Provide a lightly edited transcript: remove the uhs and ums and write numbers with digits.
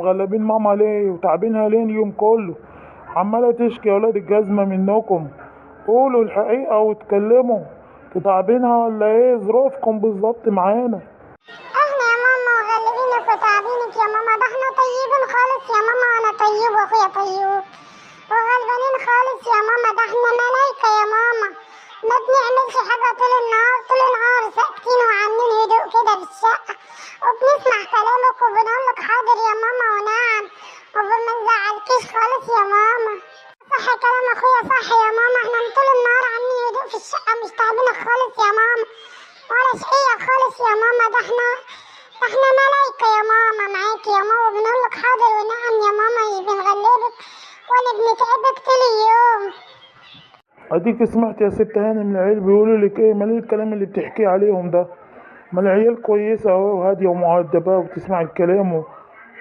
ومغلبين ماما ليه وتعبينها ليه اليوم كله؟ عمالة تشكي يا ولاد الجزمة منكم. قولوا الحقيقة واتكلموا، تعبينها ولا ايه ظروفكم بالظبط معانا؟ احنا يا ماما مغلبينك وتعبينك يا ماما، ده احنا طيبين خالص يا ماما، انا طيب واخويا طيب وغلبانين خالص يا ماما، ده احنا ملايكة يا ماما، ما بنعملش حاجة طول النهار، طول النهار ساكتين وعاملين هدوء كده في الشقة، وبنسمع كلامك وبنقولك حاضر يا ماما ونعم، وما نزعلكيش خالص يا ماما. صح كلام اخويا صح يا ماما، احنا طول النهار عاملين هدوء في الشقة، مش تعبينك خالص يا ماما ولا شقية خالص يا ماما، ده احنا ملايكة يا ماما معاكي يا ماما، وبنقولك حاضر ونعم يا ماما، مش بنغلبك ولا بنتعبك طول اليوم. اديك سمعت يا ست هانم العيال بيقولوا لك ايه؟ مال الكلام اللي بتحكيه عليهم ده؟ ما العيال كويسة اهو وهادية ومؤدبة وبتسمع الكلام